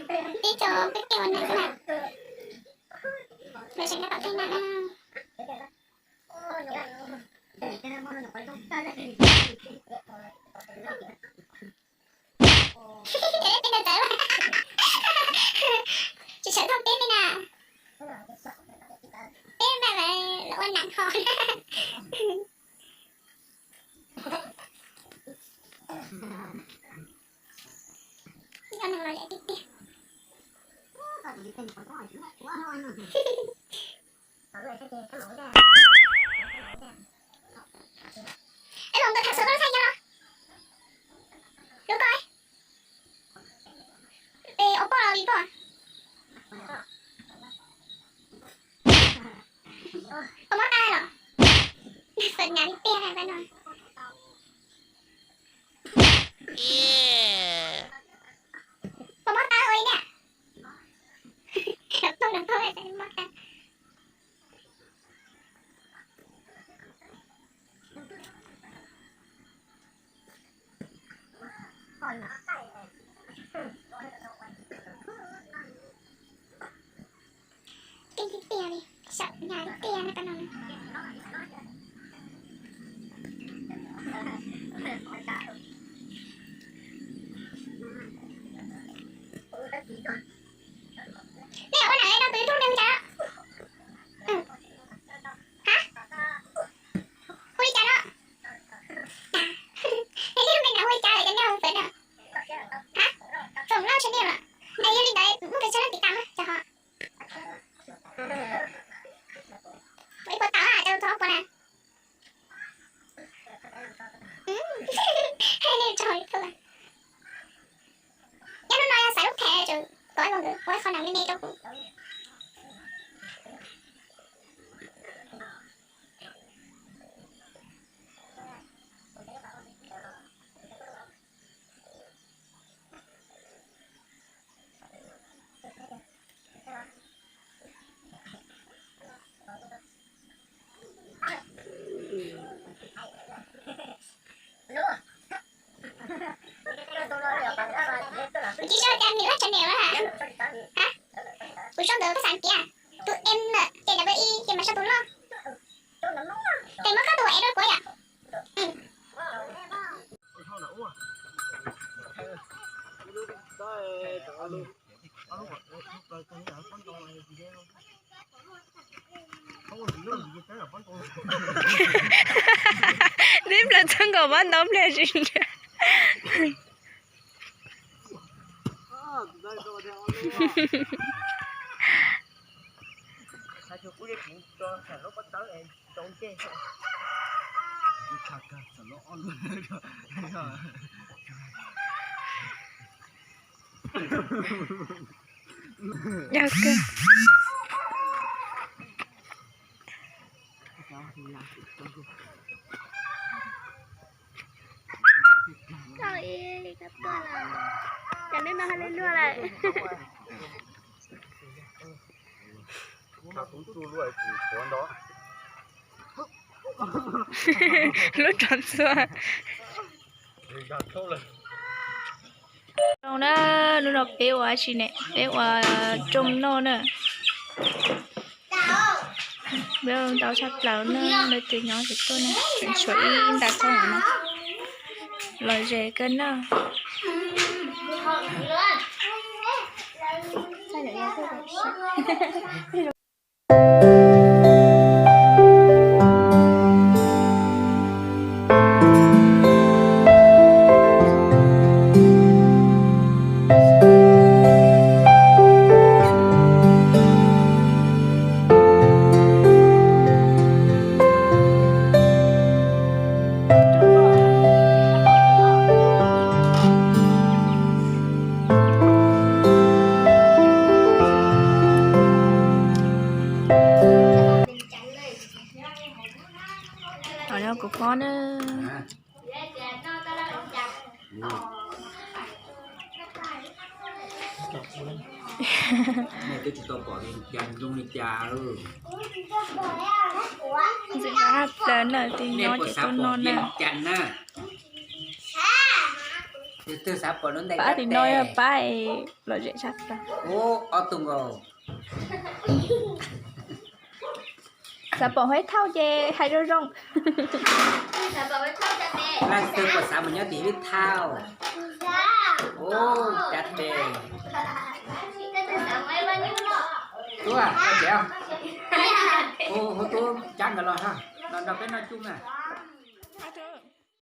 Ib co peb ke ua neeg xwb na. Lawv tseem nyob tom tej na. Tsis tshawb thauj peb li na. Peb mas lawv ua neeg ho. Cov neeg los zam tiag tiag. Ej, los ntawm tham xwb koj lub thaij nyob los? Lub koj, es ua poj los vim poj? Poj mob tawb los? Xav nyas li tiag no. Poj mob tawb ua li niam. Los tuaj los tuaj mob tawb. Keej tiag tiag li, xav nyas li tiag no. Nej ua nam no tus YouTube nej hu cas? Hab, hu li cas no? Es nej lub npe no hu li cas lawm cov nej hu fawm no? Hab, Foom Lauj channel los? Es yog li ntawd muab pes tsawg leej tiv tas na cov ho? Ib puas tawm rau txog ob puas na. Nyob hnub no yog xaiv lub phem tseem kom ua qhov nam me me rau kuv. Kuv tsis tau cas nim laj tsa niam lawm hab. Kuv sau ntawv pab xav tias tus em lawm ces W I ces mam sau tus loj. Ces muab koj tus em rau kuv yom. Tib plaws txog nkaus pob ntoo pliag tsis nrhiav. Dag kawg. Koj ib koj tuaj lawm. Cas hnub no hais li luag lawm. Lub rov txua. Zoo na, hnub no peb ua dab tsi ne? Peb ua rooj noj na. Peb ua ntau tshaj plaws na, leej twg nyob tsis tuaj na, tseem tshuav ib nta txhob no los ze kawg na. Kuv pob na. Twb tsis tau pom tias cas zoo li cas. Ntxim hlub tshaj plaws na, tus nyob ces tuaj noj na. Tus twg xav pom lub ntees pab tim no yog pab lom zem tshaj plaws. Ub, ob tug nkaus. Xav pom Huab Thauj ces hais zoo zoo. Leej twg puas xav mus nyob tim Huab Thauj? Ub, cab tes. Tub, ua tias, hu tub cab nkawd los, los nrog peb noj cub mas.